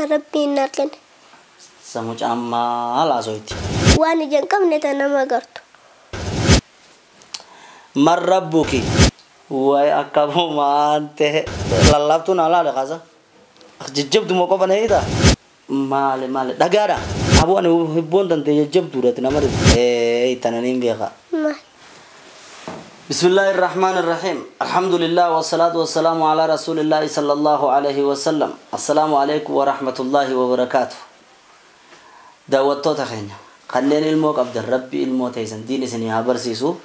Rabbiin naa kenne. Samucaan maal haasoyti? Waan ija hin qabne tan nama agartu. Man rabbuki? Way akkamumaan ta'e lallaaftuu naa laale kaasa. Jajjabduma qofa na hiita. Maali maali dhagaadha. Aboo ani hibboon tantee jajjabduudhati nama dhibu. Ee tana niin beeka. Maal? بسم الله الرحمن الرحيم الحمد لله والصلاة والسلام على رسول الله صلى الله عليه وسلم السلام عليكم ورحمة الله وبركاته daawwattoota keenya kanneen ilmoo qabdan rabbi ilmoo teessan diin isinii haa barsiisu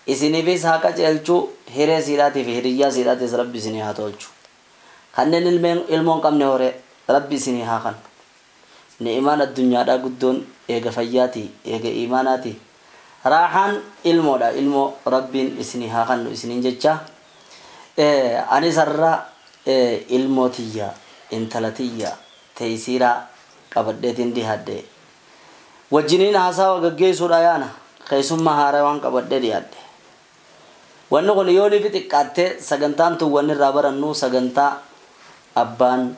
isiniifis haa qajeelchu hiree siidhaatii fi hiriyyaa siidhaatis rabbi isinii haa tolchu kanneen ilmoo hin qabne horee rabbi isinii haa kennu ni'imaan addunyaadhaa guddoon eega fayyaatii eega iimaanaatii raaxaan ilmoodha ilmoo rabbiin isinii haa kennu isiniin jecha anis har'a ilmoo tiyya intala tiyya teeysiiraa qabadheetiin dhiyaadhe wajjiniin haasawa gaggeessuudha yaana keessummaa haaraa waan qabadhee dhiyaadhe wanni kun yoo ni xiqqaattee sagantaan tun wanni irraa barannu sagantaa abbaan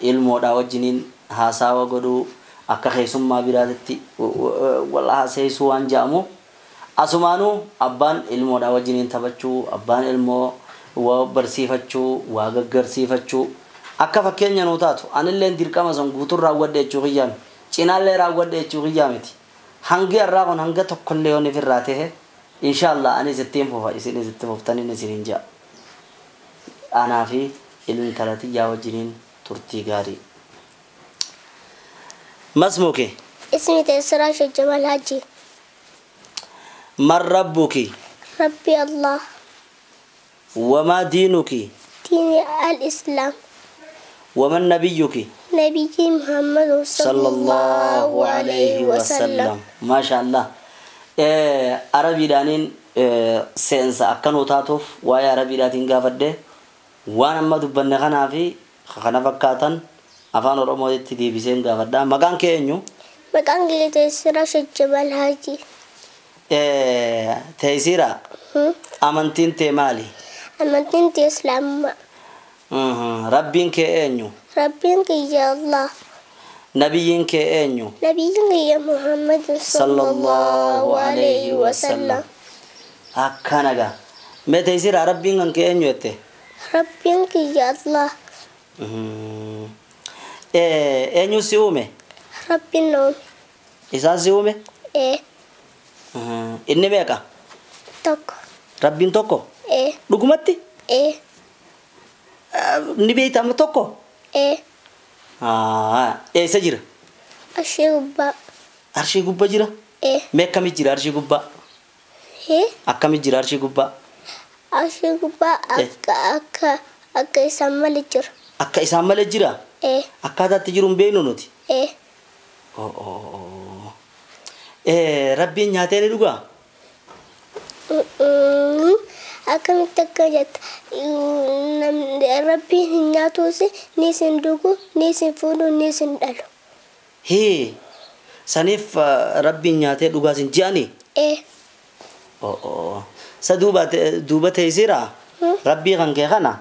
ilmoodha wajjiniin haasawa godhuu akka keessummaa biraatitti wal haaseessuu waan jedhamu asumaanuu abbaan ilmoodha wajjiniin taphachuu abbaan ilmoo waa barsiifachuu waa gaggarsiifachuu akka fakkeenya nuu taatu anilleen dirqama sun guutuun raawwadhe jechuu kiyyaa miti cinaallee raawwadhe jechuu kiyyaa miti hangi irraa kun hanga tokkollee yoo nifirraa ta'e inshaallah anis ittiin fufa isinis itti fuftaniin isiniin jedha anaa fi intala tiyyaa wajjiniin turtii gaarii. ما اسمك؟ اسمي تيسير راشد جمال حاجي. من ربك؟ ربي الله. وما دينك؟ ديني الإسلام. ومن نبيك؟ نبيي محمد صلى الله عليه وسلم. ما شاء الله. عربي دانين seensa akkanuu taatuuf waa'ee arabiidhaatiin gaafadhe waan amma dubbanne kanaa fi kana fakkaatan afaan oromootti deebiseen gaafadha. Maqaan kee eenyu? Maqaan kee Teessira Shajjabal Haji. Teessira? Amantiin tee maali? Amantiin tee Islaamummaa. Rabbiin kee eenyu? Rabbiin kiyya Allah. Nabiyyiin kee eenyu? Nabiyyiin kiyya Muhammad sallallahu alaihi wasallam. Akkana gaa. Mee Teessira rabbiin kan kee eenyu jette? Rabbiin kiyya Allah. Eenyu si uume? Rabbiin na uume. Isaan si uume? Ee. Inni meeqa? Tokko. Rabbiin tokko? Ee. Dhugumatti? Ee. Ni beekta amma tokko? Ee. Eessa jira? Arshii gubbaa. Arshii gubbaa jira? Ee. Mee akkamii jira arshii gubbaa? Ee. Akkamii jira arshii gubbaa? Arshii gubbaa akka akka isaan malee jira. Akka isaan malee jira? Ee. Akkaataatti jiru hin beeknu nuti? Ee. Rabbiin nyaatee ni dhugaa? Akkamitti akka jetta rabbiin hin nyaatuus ni isin dhugu ni isin fuudhu ni isin dhalu. Hee saniif rabbiin nyaatee dhugaas hin je'anii? Ee. Sa duuba teessiraa? Rabbii kan kee kana?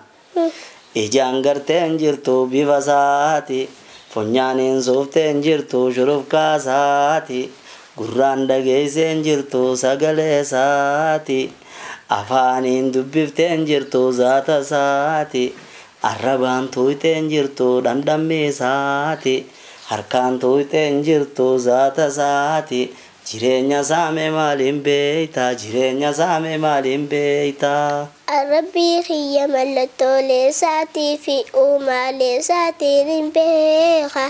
Ijaan gartee hin jirtu bifa isaati funyaaniin suuftee hin jirtu shurufkaa isaati gurraan dhageessee hin jirtu sagalee isaati afaaniin dubbiftee hin jirtu zaata isaati arrabaan tuutee hin jirtu dhandhammi isaati harkaan tuutee hin jirtu zaata isaati jireenya saame maaliin beeyta jireenya saame maaliin beeyta. Rabbii kiyya mallattoolee isaatii fi uumaalee isaatiin hin beeka.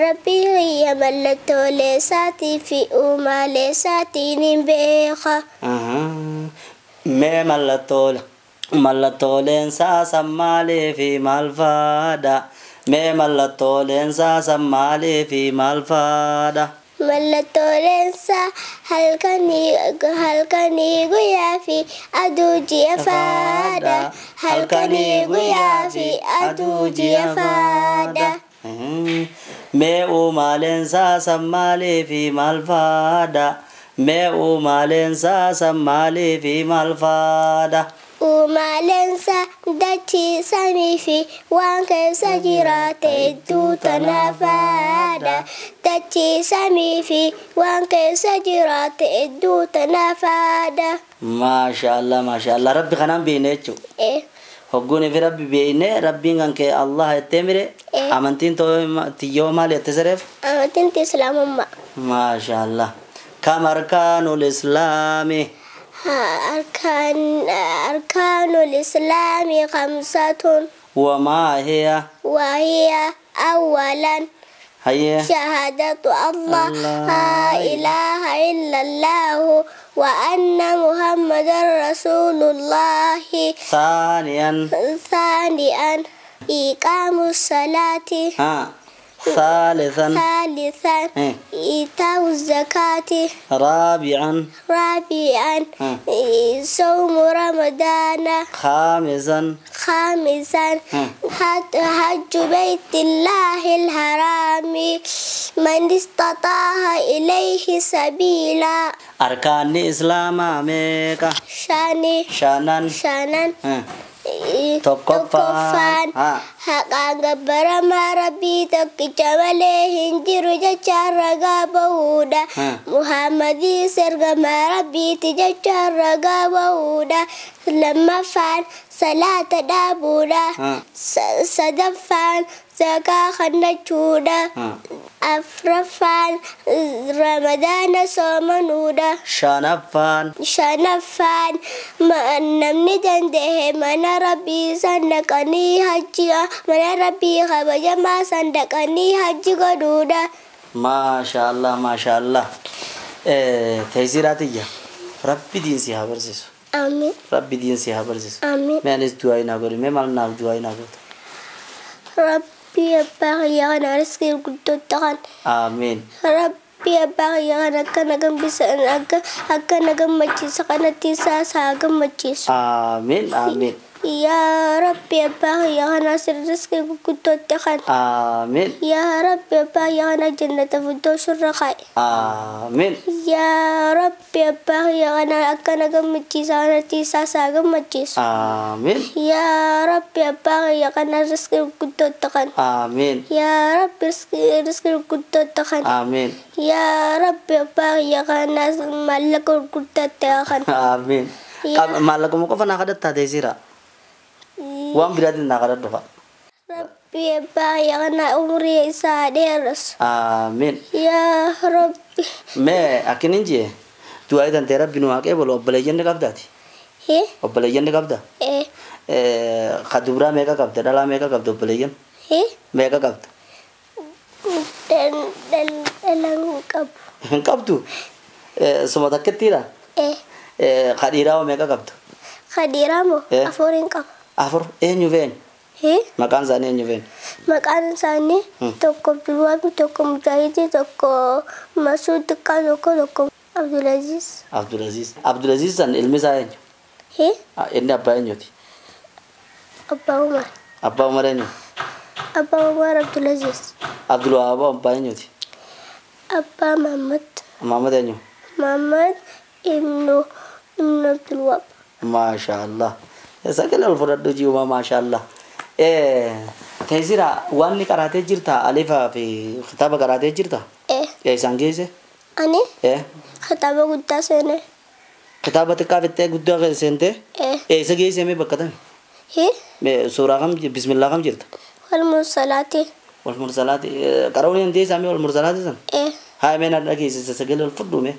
Rabbii kiyya mallattoolee isaatii fi uumaalee isaatiin hin beeka. Mee mallattooleen saasan maalii fi maal faadha? Mee mallattooleen saasan maalii fi maal faadha? Mallattooleen isaa halkanii guyyaa fi aduu ji'a faadha. Halkanii guyyaa fi aduu ji'a faadha. Mee uumaaleen saasan maalii fi maal faadha? Mee uumaaleen saasan maalii fi maal faadha? Uumaalensa dachii samii fi waan keessa jiraate hedduu tanaafaadha. Dachii samii fi waan keessa jiraate hedduu tanaafaadha. Maashaallah maashaallah rabbi kanaan beekne jechuudha. Hogguun fi rabbi beekne rabbiin kan kee Allah jettee mire amantiin tiyyoo maal jette sireef? Amantiin islaamummaa. Maashaallah. Kam arkaanul islaami? أركان الإسلام 5. وما هي؟ وهي أولا هي شهادة الله لا إله إلا الله وأن محمدا رسول الله. ثانيا إقام الصلاة. ثالثا إيتاء الزكاة. رابعا صوم رمضان. خامسا حج بيت الله الحرام من استطاع إليه سبيلا. أركان الإسلام ميكا شانان Tokkoffaan haqaan gabbaramaa rabbii tokkicha malee hin jiru jechaan ragaa bahuudha. Muhammadiis ergamaa rabbiiti jechaan ragaa bahuudha. Lammaffaan salaata dhaabuudha. Sadaffaan zakaa kennachuudha. Afraffaan ramadaana soomanuudha. Shanaffaan namni danda'e mana rabbii san dhaqanii hajji mana rabbii kabajamaa san dhaqanii hajji godhuudha. Maashaallah maashaallah. Teessiraatiyya rabbi diinsi haa barsiisu. Amiin. Rabbi diinsi haa barsiisu. Amiin. Mee anis du'aa naa godhi mee maal naaf du'aa naa godhi. Rabbi abbaa kiyya kana riskii guddoota kan. Amiin. Rabbi abbaa kiyya kana akka akka na gammachiisa kanatti isaas haa gammachiisu. Amiin amiin. Yaa Rabbi abbaa kiyya kana riskii guddoota kan. Amiin. Yaa Rabbi abbaa kiyya kana jannata firdaus irra kaa'i. Amiin. Yaa Rabbi abbaa kiyya kana akka na gammachiisa kanatti isaas haa gammachiisu. Amiin. Yaa Rabbi abbaa kiyya kana riskii guddoota kan. Amiin. Yaa Rabbi riskii guddoota kan. Amiin. Yaa Rabbi abbaa kiyya kana maallaqa gurguddaa kan. Amiin. Maallaquma qofa naa kadhattaa teessira. Waan biraatiin naa kadhadhu fa'a. Rabbi abbaa kiyya kana umurii isaa dheeressu. Amiin. Yaa Rabbi. Mee akkinin jee du'aa tantee rabbi nu haa qeebalu obboleeyyan ni qabdaati? Obboleeyyan ni qabda? Ka dubaraa meeqa qabda? Dhalaa meeqa qabda obboleeyyan? Meeqa qabda? Dhala hin qabu. Hin qabdu? Suma takkittiidha? Ka dhiiraa hoo meeqa qabda? Ka dhiiraa moo 4 hin qaba. 4 eenyu fi eenyu? Maqaan isaanii eenyu fi eenyu? Maqaan isaanii tokko Abdulwaabi, tokko Mujaahidii, tokko Masuud Xiqqaa, tokko Abdulaziz. Abdulaziz. Abdulaziz san ilmi isaa eenyu? Inni abbaa eenyuti? Abbaa Umar. Abbaa Umar eenyu? Abbaa Umar Abdulaziz. Abdulwahaab abbaa eenyuti? Abbaa Mahammad. Mahammad eenyu? Mahammad ibnu Abdulwahaab. Maashaallah. Sagalee ol fudhadhu ji'uma maashaallah. Teessira waan qaraatee jirta alifaa fi kitaaba qaraatee jirta? Isaan geesse? Ani? Kitaaba guddaa seene. Kitaaba xiqqaa fixxee guddaa seente? Eessa geesse mee bakka tami? Suuraa kam bismillaa kam jirta? Wal mursalaati. Wal mursalaati qara'uun hin deessaa mee wal mursalaati san? Haa mee na dhageessisa sagalee ol fudhu mee.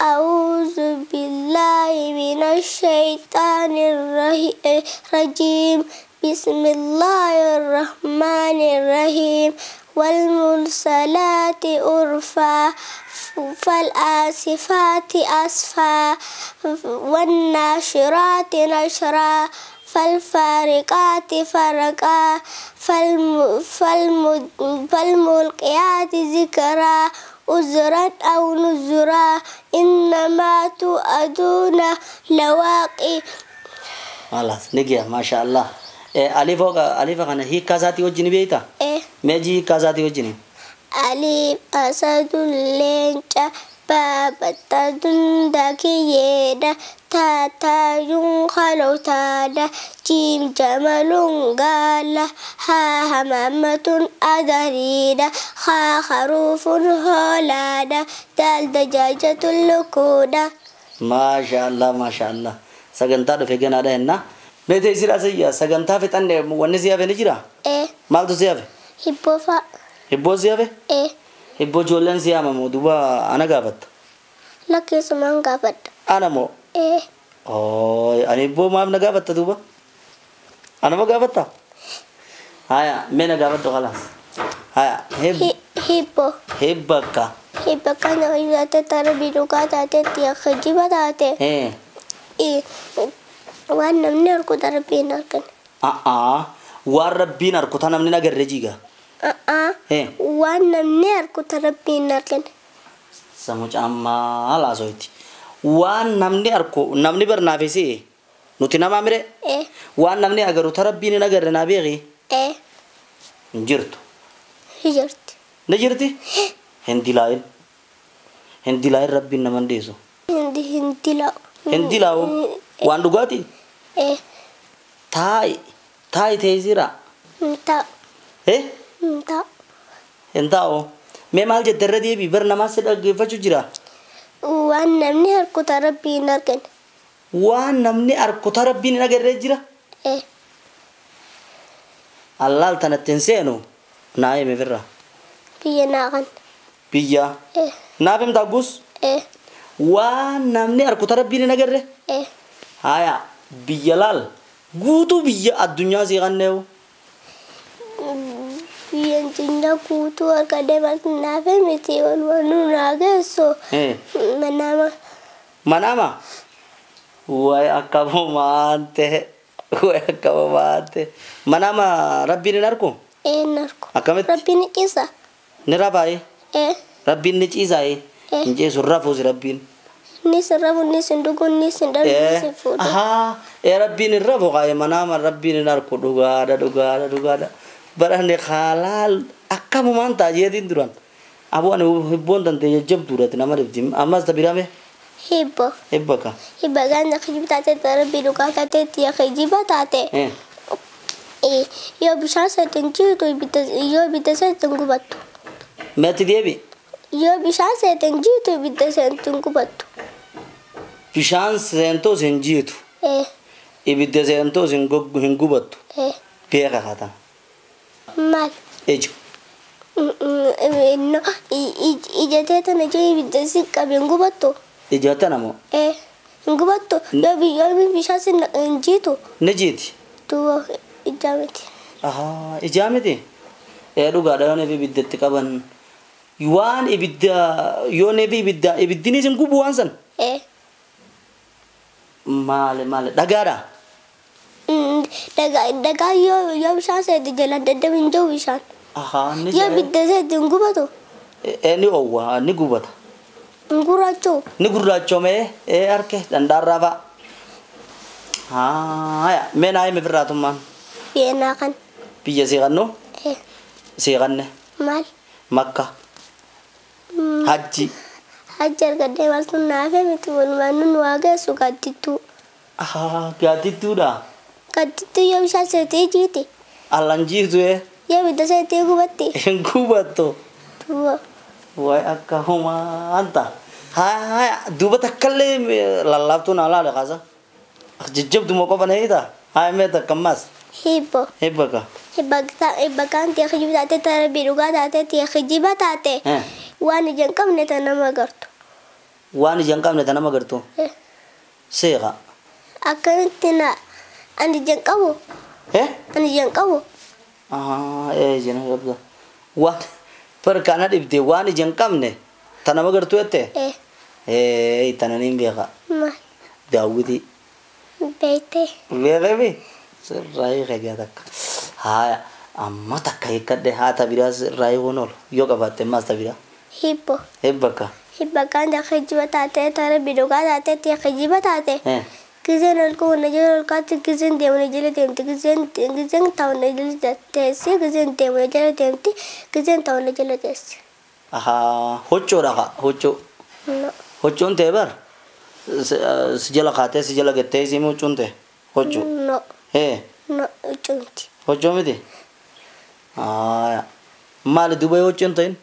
أعوذ بالله من الشيطان الرجيم. بسم الله الرحمن الرحيم. والمرسلات عرفا فالآسفات أسفا والناشرات نشرا فالفارقات فرقا فالملقيات ذكرا عذرا أو نذرا إنما توعدون لواقع. خلاص نجي ما شاء الله. ألف أنا هي كذاتي وجني بيتا. ماجي كذاتي وجني. ألف أسد لينجا Ba battaatun daakiyyeedha. Ta taayuun kalootaadha. Jiim jamaluun gaala. Ha hamaammatun adariidha. Ha haruufuun hoolaadha. Daal dajaajatun lukuudha. Maasha Allah, maasha Allah. Sagantaa dhufe ganaadha henna. Mee teessira asiyya sagantaa fixanne, wanni si hafe ni jira? Ee. Maaltu si hafe? Hibboo fa'a. Hibboo si hafe? Ee. Hibboo ijoolleen si yaamamu duuba ana gaafatta. Lakkeessumaan gaafadha. Ana moo? Ee. Ooy, ani hibboo maaf na gaafatta duuba? Anama gaafatta? Haya, mee na gaafadhu khalaas. Haya, Hibboo. Hibbakka. Hibba kana taate tara bilugaa taatetti kijiba taate. Waan namni argu rabbiin argan. A'aa, waan rabbiin arku ta namni agarre jiga. A'aa. Waan namni argu rabbiin argan. Samu caammaa laasoyti. Waan namni arku namni barnaafisi nuti namaa mire. Waan namni agaru ta rabbiin hin agarre naa beeki. Hin jirtu. Jirti. Ni jirti? Hin dilaa'in. Hin dilaa'in, rabbiin nama hin dhiisu. Hin dilaa'u. Hin dilaa'u. Waan dhugaatii? Ee. Taa'i. Taa'i teessira. Hin taa'u. Hin taa'u. Hin taa'u. Mee maal jette irra deebii, bar namaa si dhaggeeffachuu jira. Waan namni argu ta rabbiin argan. Waan namni arku ta rabbiin hin agarree jira. Ee. Allaal tanatti hin seenu naa himi firra. Biyya naaqan. Biyya. Ee. Naaf himtaa gus? Ee. Waan namni arku ta rabbiin hin agarre. Ee. Haya, biyya laal guutuu biyya addunyaa sii kanneewu. Biyya addunyaa guutuu argadee maaltu naaf miti walumaa naa geessu. Manaama. Manaama? Wayi akkamumaan ta'e. Wayi akkamumaan ta'e. Manaama rabbiin hin arku? Ee, hin arku. Akkamitti? Rabbiin ni ciisa. Ni rafaaye? Ee. Rabbiin ni ciisaaye? Ee. Hin ciisu, rafuus rabbiin. Inni sin rafu, inni sin dhugu, inni sin dhalu, inni sin fuudhu. Ahaa, ee rabbiin hin rafu qaaye, manaama rabbiin hin arku, dhugaadha dhugaadha dhugaadha. Barani halaal akkamumaan ta'a jeetiin duran. Aboo ani hibboon tante jajjabduudhati nama dhibdi. Ammas ta birame? Hibbo. Hibbaka. Hibba gaana kijiba taate rabbi dhugaa taateetti kijiba taate. Yoo bishaan seetin jiitu yoo ibidda seetin gubattu. Meetti deebi? Yoo bishaan seetin jiitu ibidda seetin gubattu. Bishaan seentoos hin jiitu. Ee. Ibidda seentoos hin gubattu. Ee. Beeka kaatan. Maal? Ija. No, ija teetan ija ibidda si qabe hin gubattu. Ija tana moo? Ee. Hin gubattu. Yoo bishaan sin hin jiitu. Ni jiiti. Duuba ijaa miti. Ahaa, ijaa miti? Ee dhugaadha, yoo neefi ibiddatti qaban. Waan ibidda yoo neefi ibidda ibiddinis hin gubu waan san. Ee. Maali maali dhagaadha? Dhagaa yoo bishaan seeti jalaan daddabu hin jiru bishaan. Ahaa, ni Yoo ibidda seeti hin gubatu. Ee ni oowwa, ni gubata. Hin gurraachoo. Ni gurraachomee ee harke dhandhaarraa fa'a. Haaya, mee naa himi firraatummaan. Biyya naa kan. Biyya seeqannoo? Ee. Seeqanne. Maal? Makka. Hajji. Hajji argadhee maaltu naafee miti walumaa nun waa geessu gaaddittuu. Ahaa, gaaddidduudha. Gaaddittuu yoo bishaan seetee jiiti. Allan jiitu ee. Yoo ibidda seetee gubatti. Hin gubattu. Duuba. Wayi akka humaan ta'a. Haaya, duuba takkallee lallaaftuu naa laale kaasa. Jajjabduma qofa na hiita. Haaya mee takka ammas. Hibbo. Hibbaka. Hibba kan ta'e kijiba taate tara bilugaa taate ta'e kijiba taate. Waan ija hin qabne ta nama agartu. Waan ija hin qabne ta nama agartu. Seeqa. Akkamitti na ani ija hin qabu. Ani ija hin qabu. Ee ija hin qabda. Waan farkaana dhibde waan ija hin qabne ta nama agartu jette? Ee. Ee tana niin beeka. Maal? Daawwitii. Beektee. Beekee sirraa hiika takka. Haaya amma takka hiikkadhe, haa ta biraa sirraa hiikuun oolu yoo qabaatte ammas ta biraa. Hibbo. Hibbaka. Hibba kan ta'e kijiba taate tara bilugaa taate ta'e kijiba taate. Gizeen ol ka'u na jala ol kaatti, gizeen deemu na jala deemti, gizeen taa'u na jala teessi, gizeen deemu na jala deemti, gizeen taa'u na jala teessi. Ahaa, huccuudha kaa huccuu. No. Huccuun ta'e bar si jala kaatee si jala gattee isiin huccuun ta'e huccuu. No. Ee. No huccuu miti. Huccuu miti? Haaya. Maali duuba yoo huccuu hin ta'in?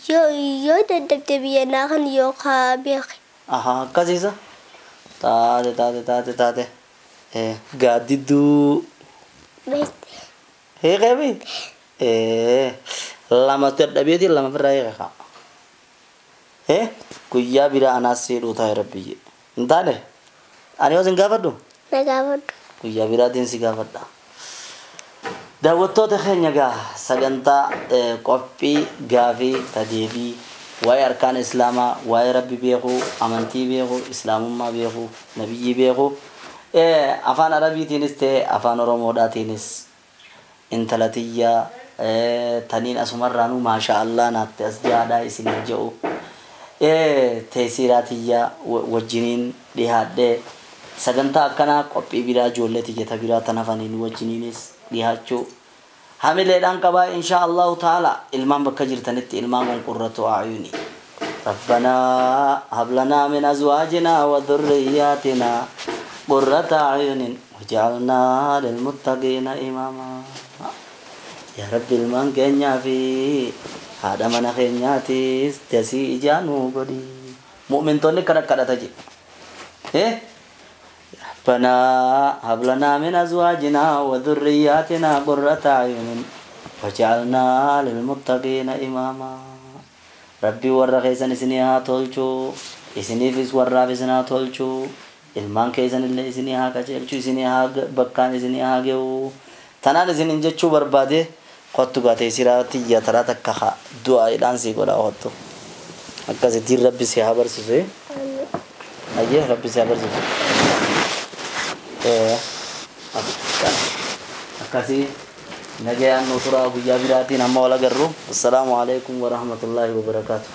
Yoo dadhabde biyya naa kan yoo kaa beeke. Ahaa akkasiisa. Taate taate taate taate. Ee gaaddidduu. Beekte. Hiikeemi? Ee lama dadhabeetiin lama ofirraa hiike kaa. Ee guyyaa biraa anaas siidhuu taa'e rabbi. Hin taane? Ani yoo sin gaafadhu? Na gaafadhu. Guyyaa biraatiin si gaafadha. Daawwattoota keenya gaa sagantaa qophii gaafii tadeebii waa'ee arkaan islaamaa waa'ee rabbi beekuu amantii beekuu islaamummaa beekuu nabiyyii beekuu afaan arabiitiinis ta'e afaan oromoodhaatiinis intala tiyyaa taniin asumarraanuu maasha allah naatte as jaadhaa isiniin jedhu teessiraa tiyyaa wajjiniin dhihaadhee sagantaa akkanaa qophii biraa ijoollee tiyyata biraa tan hafaniin wajjiniinis dhihaachuu hamileedhaan qabaa insha allahu taala ilmaan bakka jirtanitti ilmaan kun qurratu ayuni ربنا هب لنا من أزواجنا وذرياتنا قرة أعين واجعلنا للمتقين إماما يا رب ilmaan keenyaa fi haadha mana keenyaatis tasii ijaa nuu godhi mu'mintoonni kana kadhata jedhe ربنا هب لنا من أزواجنا وذرياتنا قرة أعين واجعلنا للمتقين إماما ربي warra keessan isinii haa tolchu isiniifis warraaf isin haa tolchu ilmaan keessan illee isinii haa qajeelchu isinii haa bakkaan isinii haa ge'u tanaan isinin jechuu barbaade kottu gaatee siraa tiyya taraa takka haa du'aadhaan sii godhaa kottu akkasittiin rabbi si haa barsiisu ayyee rabbi si haa barsiisu akkasii nagayaan nu turaa guyyaa biraatiin amma wal agarru assalaamu alaikum warahmatullaahi wabarakaatu.